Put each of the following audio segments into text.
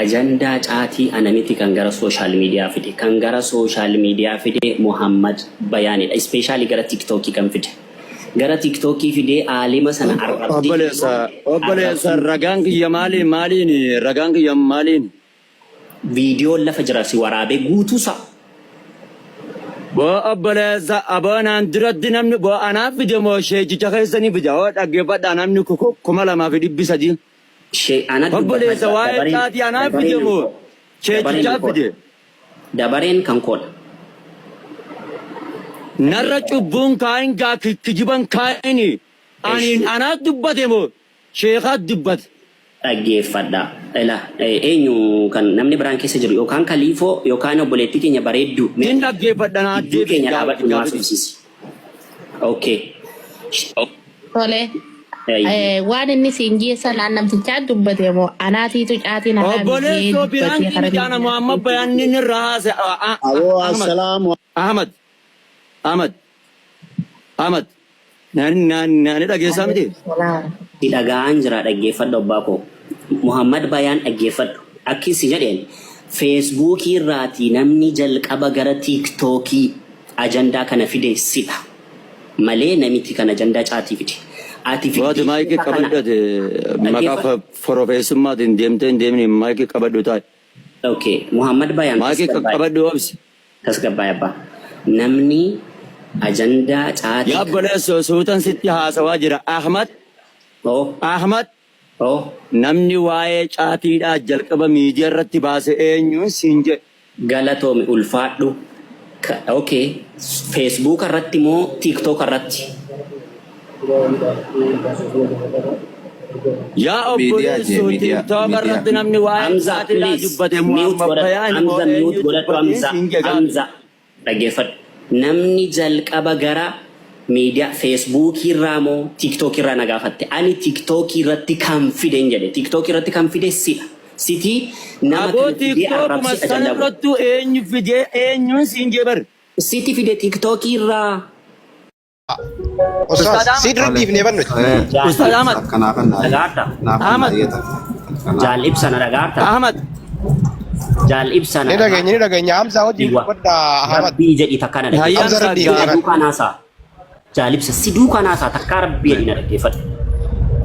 Ajandaa caatii ana miti kan gara social media fide. Kan gara social media fide Muhammad Bayaanidha. Especially gara TikTok kan fide. Gara TikTok fidee aalima sana arrabdee Obboleessa obboleessa arrabsuu ragaan kiyya maaliin maaliin ragaan kiyya maaliin viidiyoon lafa jira si waraabee guutuusaa. Boo obboleessa aboo naan duratti namni boo anaaf fide moo sheekicha keessanii fide hoo dhaggeeffadhaa namni 2300. She ana dubbataa Obboleessa jira waa'ee dabareen caatii anaaf dabareen fide kan moo koo dabareen sheekichaa kan koodha fide. dabareen kan koodha. Narra cubbuun kaayin gaa kijiban kaayini aniin Eshi anaaf dubbate moo sheekaat dubbate. Dhaggeeffadha. Ila eenyu kan namni biraan keessa jiru yookaan kaliifoo yookaan obboleettii keenya bareedduu mee Sin dhaggeeffadha naa gidduu deebisi keenya dhaabadhu nu gaafii. haasofsiisi. Okay. Tole. Ayyi. Waan inni siin jee sanaan namtichaa dubbate moo anaatiitu caatiin haraami jee Obboleessoo dubbatee biraanki karaa micaana Muhammad bayaanni irra haase Aboo Ahmad assalaamu Ahmad Ahmad Ahmad nani dhageessaa miti. Si dhaga'aan jira dhaggeeffadhu abbaa koo. Muhammad Bayaan dhaggeeffadhu. Akki si jedheen Feesbuukii irraatii namni jalqaba gara Tiiktookii ajandaa kana fide sidha. Malee namiti kan ajandaa caatii fide. Ati Waati fiddee maayikii sheeka kana qabadhu ati maqaa dhaggeeffadhu. forofeessummaatiin deemtee hin deemini maayikii qabadhu taa'i. Okay. Muhammad Bayaan Maayikii tasgabbaa'e. qabadhu obsi. Tasgabbaa'e abbaa. Namni ajandaa caatii Yaa kana. obboleessoo suutan sitti haasawaa jira. Ahmad Oh. Ahmad Oh. namni waa'ee caatiidhaa jalqaba miidiyaa irratti baase eenyuun siin jedhe. Galatoomi ulfaadhu. Ok Facebook irratti moo TikTok irratti? Yaa Miidiyaa jee obboleessoo miidiyaa TikTok miidiyaa. irratti namni waa'ee Hamza caatiidhaa please dubbate mute Muhammad godhadhu. Bayaan moo Hamza mute eenyu godhadhu dubbateen Hamza. siin jedhe gaafi. Hamza dhaggeeffadhu. Namni jalqaba gara miidiyaa Facebook irraa moo TikTok irraa na gaafatte. Ani TikTok irratti kan fide hin jedhe. TikTok irratti kan fide sidha. Siti nama Aboo kana fidee TikTokuma arrabsee sana ajandaa godhe. irrattuu eenyu fidee eenyuun siin jee bar. Siti fide TikTok irraa. Ustaaz, Ustaaz si Ahmad. dura Tole. dhiifnee bar nuti. Eh, Ustaaz Ahmad. akkanaa kan naa Dhagaarta. naaf kan Ahmad. naa iyyata. Akkanaa. Jaal ibsa na dhagaarta. Ahmad. Jaal ibsa na Ni dhageenya, dhagaarta. ni dhageenya. Hamzaa wajjin Iwa. dubbadha Ahmad. Rabbii jedhi takka na Hayyaa Hamza dhaggeeffadhu. irra Hamzaa dhiifnee Si bar. duukaa naasaa. Jaal ibsa si duukaa naasaa takkaa rabbii jedhi na dhaggeeffadhu.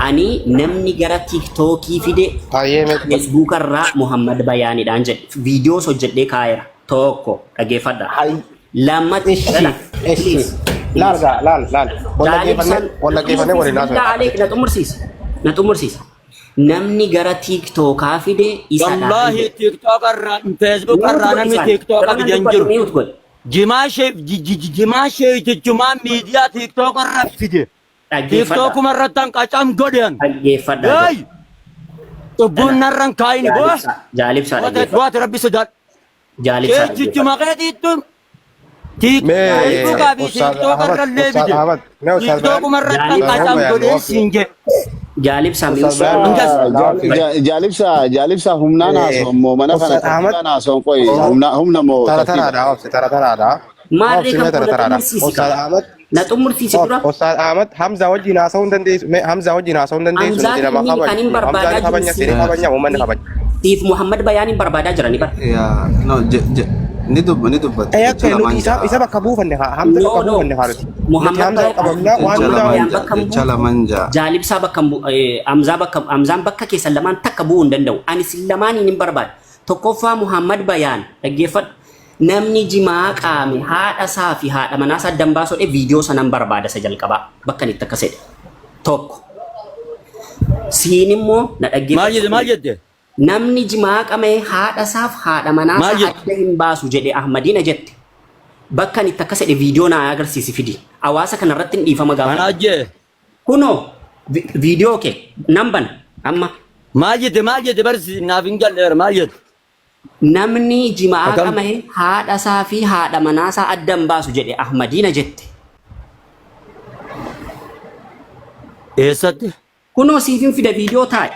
Ani namni gara tiiktookii fide Baay'ee mee dubbadhu. feesbuuka irraa Muhammad Bayaanidhaan jedhe. Viidiyoos hojjedhee kaa'eera. Tokko dhaggeeffadha. Hay. Lammata Ishi, lala ishi. please Laal please. gaa, laal, laal. Wal Jaal dhaggeeffannee, ibsan wal na dhaggeeffannee xumursiisi waliin haasofna. billaa aleek na xumursiisi. Na xumursiisi. Namni gara tiiktookaa fide isadhaan Wallaahi jedhe. TikTok irraa Facebook Mute irraa godhi namni isaan. TikTok Yeroo nan fide hin dubbadhu jiru. mute godhi. Jimaa shee jimaa sheekichumaa miidiyaa TikTok irra fide. Dhaggeeffadha. TikTokuma irratti an qacam godhan. Dhaggeeffadha. Hey! Cubbuun narran kaayini boo. Jaalibsaa jaalibsaa dhaggeeffadha. Waati rabbi sodaadhu. Jaalibsaa dhaggeeffadha. Sheekichuma keetiittu Mee Facebookaa fi Ustaaz TikTok Ahmad, irrallee Ustaaz fide. Ahmad, mee Ustaaz Bayaan, TikTokuma irratti an Jaalibsaa qacam Bayaan godheen nu siin jedhe. Jaalibsaa Ustaaz mute Bayaan Ingas. Jaalibsa jaalibsa humnaan haasoo immoo mana kana Ustaaz Ahmad, tartiibaan haasoo qoyi humna humna moo tara tartiiba. taraadha, obsi tara taraadha. Maarree Obsi kan mee koo tara na taraadha. xumursiisi Ustaaz kaa. Ahmad, Na xumursiisi dura. Ustaaz Ahmad, Hamza wajjin haasa'uu hin dandeessu. Mee Hamza wajjin haasa'uu hin dandeessu. Nuti Hamzaan nama inni kan kabajnu. hin Hamzaan barbaadaa jiru kabajna, siif sini kabajna, uummanni kabajna. siif Muhammad Bayaan hin barbaadaa jirani bara. Yaa no je je ni dub ni dubbatte Eh, jecha akka nuti lamaan isa ja'a. isa bakka buufanne haa Hamza No bakka no buufanne haa nuti. Nuti Muhammad Hamza Bayaan qabamna waan Jecha Muhammad hundaa lamaan Bayaan ja'a bakka hin jecha bu'u. lamaan ja'a. Jaalibsaa bakka hin bu'u. Hamzaa bakka Hamzaan bakka keessan lamaan takka bu'uu hin danda'u. Ani sin lamaaniin hin barbaadu. Tokkoffaa Muhammad Bayaan dhaggeeffadhu. Namni jimaa qaame haadha isaa fi haadha manaa isaa addan baasuu dhe viidiyoo sanan barbaada isa jalqabaa bakka inni itti akkas jedhe. Tokko. Siin immoo na Maal dhaggeeffadhu. jette maal jette? Namni jimaa qama'e haadha isaaf haadha manaa Maal isaa jette? adda hin baasu jedhe Ahmadiina jette. Bakka inni itti akkas jedhe viidiyoo naa agarsiisi fidi. Hawaasa kanarratti hin dhiifama Kanaa gaafadha. jee. Kunoo viidiyoo kee nan bana amma. Maal jette maal jette barsi naaf hin galle maal jette? Namni jimaa Akkam? qama'e haadha isaa fi haadha manaa isaa adda hin baasu jedhe Ahmadiina jette. Eessatti? Kunoo siifin fida viidiyoo taa'e.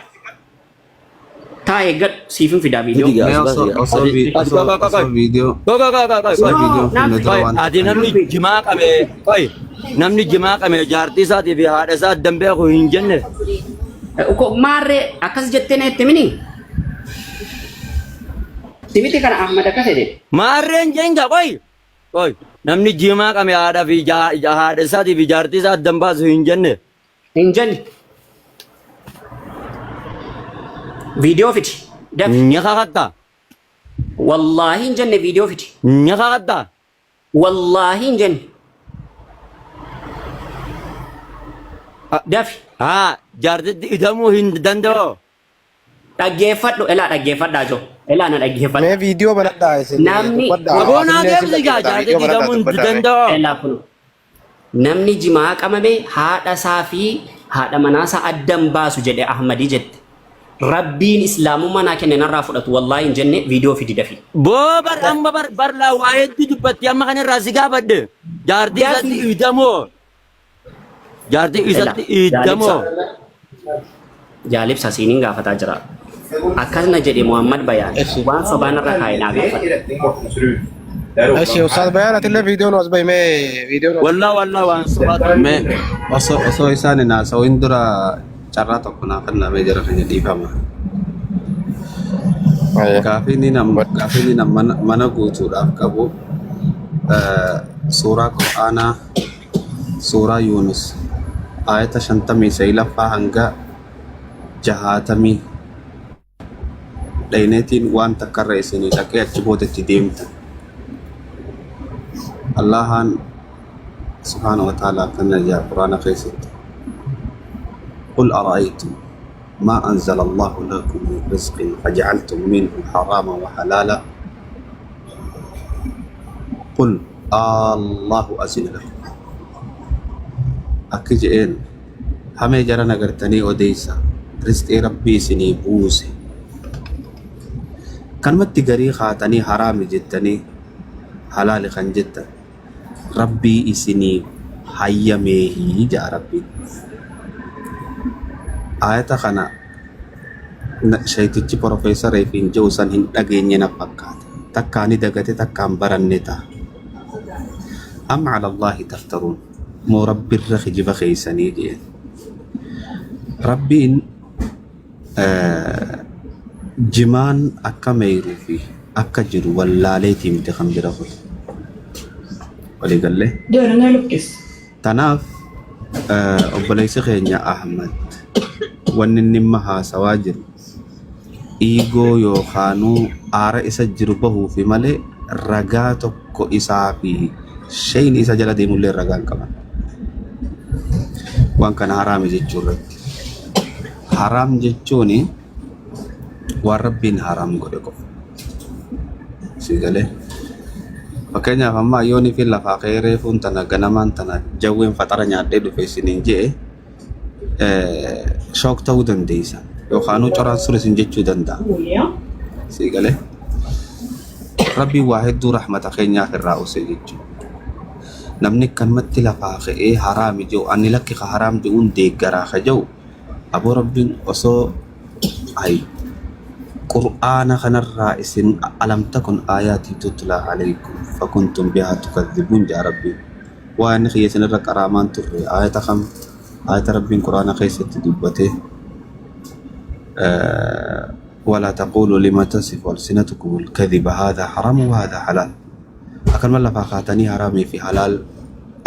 Taa'e eeggadhu siifin fidaa Fidi viidiyoo. gaa Mee as osoo baasi. osoo Ati vi- ati osoo qoy qoy osoo qoy. viidiyoo Qoy qoy qoy qoy osoo qoy. viidiyoo Kunoo naaf finne fidi. dura Qoy waan ati takka namni Naaf fidi. jimaa qabe qoy namni jimaa qabe jaartii isaatii fi haadha isaa addan beeku hin jenne. Maarree akkas jettee na jette mini? Simiti kana Ahmad akkas jedhe. Maarreen jenga qoy. Qoy. Namni jimaa qame haadha fi haadha isaatii fi jaartii isaa addan baasu hin jenne. Hin jenne. Viidiyoo fidi. Dafi. Ni kakatta. Wallaahi hin jenne viidiyoo fidi. Ni kakatta. Wallaahi hin jenne. Dafi. Haa jaartitti idamuu hin danda'u. Dhaggeeffadhu elaa dhaggeeffadhaa joo. Elaa na dhaggeeffadha. Mee viidiyoo banadhaa isin Namni- dubbadhaa. Aboo naa Hawaasillee isin deebisi gaa dhaggeeffata. Viidiyoo jaartitti banadhaa idamuu hin dubbadhaa mee. danda'u. Elaa kun. Namni jimaa qamame haadha isaa fi haadha manaa isaa addan baasu jedhe Ahmadii jette. Rabbiin islaamummaa naa kenne narraa fudhatu wallaahi hin jenne viidiyoo fidi dafi. Boo bar amma bar bar laa waa hedduu dubbatti amma kan irraa si gaafadhe. Jaartii Dafi. isatti idamoo. Jaartii isatti idamoo. Jaalibsa siiniin gaafataa jira. Akkasuma jedhe Muhammad Bayaan waan sobaan irra kaa'e naa gaafadha. Eshi Ustaaz Bayaan atillee viidiyoo nu as bahi mee viidiyoo nu as Wallaa wallaa waan sobaatu. Mee osoo isaan hin haasawin dura carraa tokko naa kennamee jira keenya dhiifama. bahi. Gaafii inni nam mana guutuudhaaf qabu suuraa Qur'aanaa suuraa Yuunus aayata 59ffaa hanga 60 dhayneetiin waan takkarra isinii dhaqee achi booda itti deemtan. Allahaan subhaanahu wa ta'ala akkana jedha Qur'aana keessatti. قل أرأيتم ما أنزل الله لكم من رزق فجعلتم منه حراما وحلالا قل الله أذن لكم akki je'een hamee jara nagartanii odeeysa rizqii rabbii isinii buuse kanumatti garii kaatanii haraami jettanii halaali kan jettan rabbii isinii hayyameehii ja'a rabbiin ayata kana shaytichi profeesareef hin jiru san hin dhageenye na fakkaata takkaa ni dagate takkaan baranne ta'a am ala allaahi taftaruun moo rabbirra kijiba keeysanii jeen rabbiin jimaan akka meeyruu fi akka jiru wallaaleetii miti kan bira kun waliigallee tanaaf obboleessi keenya Ahmad wanni inni amma haasawaa jiru iigoo yookaanuu aara isa jiru bahuufi malee ragaa tokko isaa fi shayni isa jala deemullee ragaa hin qaban. Waan kana haraami jechuu irratti. Haraam jechuun waan rabbiin haraam godhe qofa. Si galee. Fakkeenyaaf amma yoonii fi lafaa ka'ee reefuun tana ganamaan tana jawween faxara nyaadhee dhufe isiniin je'e shook ta'uu dandeessa. Yookaanuu coraan sun isin jechuu danda'a. Si galee. Rabbiin waa hedduu rahmata keenyaaf irraa use jechuudha. Namni akkanumatti lafaa ka'ee haraami jiru ani lakki ka haraam jiruun deeggaraa ka jiru aboo rabbiin osoo ay qur'aana kanarraa isin alam takun aayaatii tutlaa alaykum fakuntum bihaa tukadhibuun jaa rabbiin waa inni kiyya isinirra qaraamaan turre aayata kam aayata rabbiin qur'aana keessatti dubbate ولا تقولوا لما تصف ألسنتكم الكذب هذا حرام وهذا حلال akkanuma lafaa kaatanii haraamii fi halaal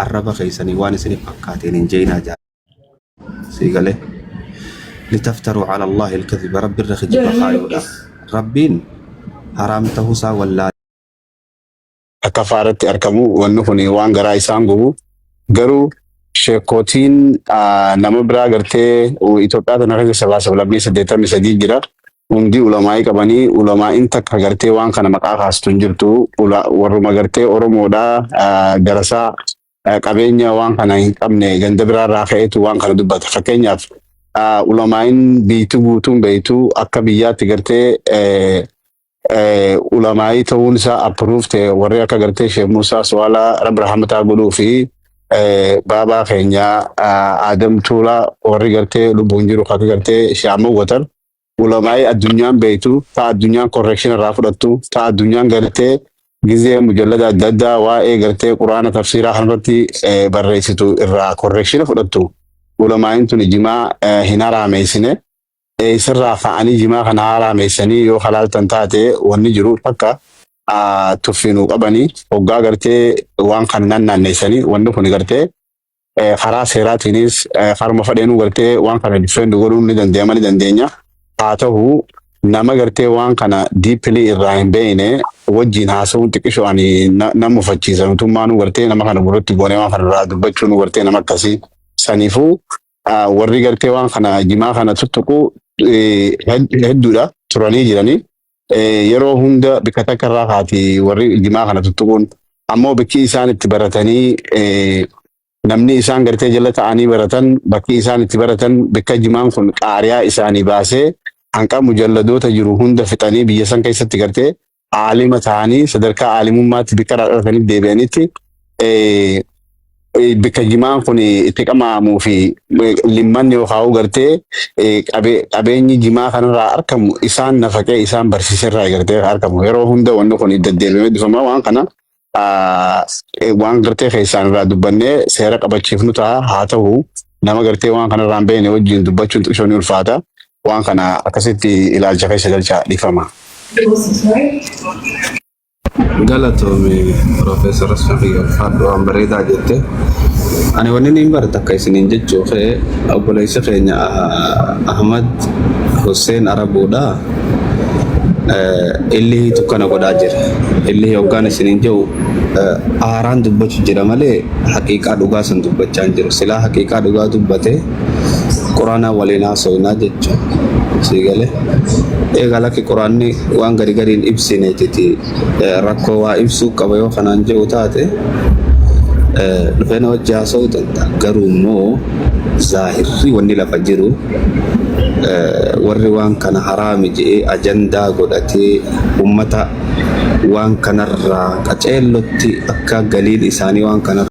arraba keessanii waan isinif fakkaateen hin jeenaa jaa sii galee litaftaruu ala allaahi alkadhiba rabbi irra kijiba kaayuudha rabbiin haraam ta'uusaa wallaa Akka faaratti argamu wanni kun waan garaa isaan gubu garuu sheekootiin nama biraa gartee Itoophiyaa tana keessa sabaa sablammii 83 jira. Hundi ulamaa'ii qabanii ulamaa'iin takka gartee waan kana maqaa kaastu hin jirtu. Warruma gartee Oromoodhaa garasaa qabeenya waan kana hin qabne ganda biraarraa ka'eetu waan kana dubbata. Fakkeenyaaf ulamaa'iin biitu guutuun beeytu akka biyyaatti gartee ulamaa'ii ta'uun isaa approve ta'e warri akka gartee Sheekh Musaa Suwaalaa Rabbi rahmataa godhuu fi baabaa keenya Adam Tuulaa warri gartee lubbuun jiru akka gartee Shaammoo Watar ulamaa'ii addunyaan beektu ta addunyaan correction irraa fudhattu ta addunyaan gartee gizee mujallada adda addaa waa'ee gartee quraana tafsiiraa kanarratti barreessitu irraa correction fudhattu ulamaa'iin tun jimaa hin haraameessine. Eessarraa ka'anii jimaa kana haraameessanii yoo halaaltan taate wanni jiru takka tuffinuu qabanii hoggaa gartee waan kana nannaanneessanii wanni kun gartee karaa seeraatiinis karuma fadheenuu gartee waan kana defend godhuun ni danda'ama ni dandeenya. Haa ta'u, nama gartee waan kana deeply irraa hin beekne wajjin haasa'uun xiqqishoo ani nama mufachiisa. Nutummaanuu gartee nama kana gurratti goonee waan kana irraa dubbachuu nu gartee nama akkasii. Saniifuu warri gartee waan kana jimaa kana tuttuqu hedduudha turanii jiranii. Yeroo hunda bikka takka irraa kaati warri jimaa kana tuttuquun. Ammoo bikki isaan itti baratanii, namni isaan gartee jala ta'anii baratan, bakki isaan itti baratan, bikka jimaan kun qaariyaa isaanii baasee hanqa mujalladoota jiru hunda fixanii biyya san keessatti gartee aalima ta'anii sadarkaa aalimummaatti bikka irraa dhalatanii deebi'anitti, bikka jimaan kun itti qamaamuu fi limmanni yookaan gartee qabeenyi jimaa kanarraa argamu isaan nafaqee isaan barsiiserraa gartee argamu. Yeroo hunda wanni kun deddeebi'amee dhufama. Waan kana waan gartee keessaan irraa dubbannee seera qabachiifnu ta'a. Haa ta'u, nama gartee waan kanarraa hin beekne wajjin dubbachuun xiqqoo ni ulfaata. Waan kana akkasitti ilaalcha keessa galchaa, dhiifama. Galatoomi Profeesar Asfafii, ulfaadhu, waan bareedaa jette. Ani wanni niin barata akka isiniin jechuu ka'e, obboleessi keenya Ahmad Hussein Arabuudha. Illi kana godhaa jira. Illi hoggaan isiniin jedhu aaraan dubbachuu jira malee haqiiqaa dhugaa san dubbachaa hin jiru. Silaa haqiiqaa dhugaa dubbate quraanaa waliin haasofnaa jechuudha. Sii galee? Egaa lakki, quraanni waan gari gariin ibsineetiti rakkoo waa ibsuu qaba yoo kanaan jedhu taate, dhufee na wajji haasa'uu danda'a. Garuu immoo zaahirri wanni lafa jiru, warri waan kana haraami jedhee ajandaa godhatee ummata waan kanarraa qaceellotti akka galiin isaanii waan kana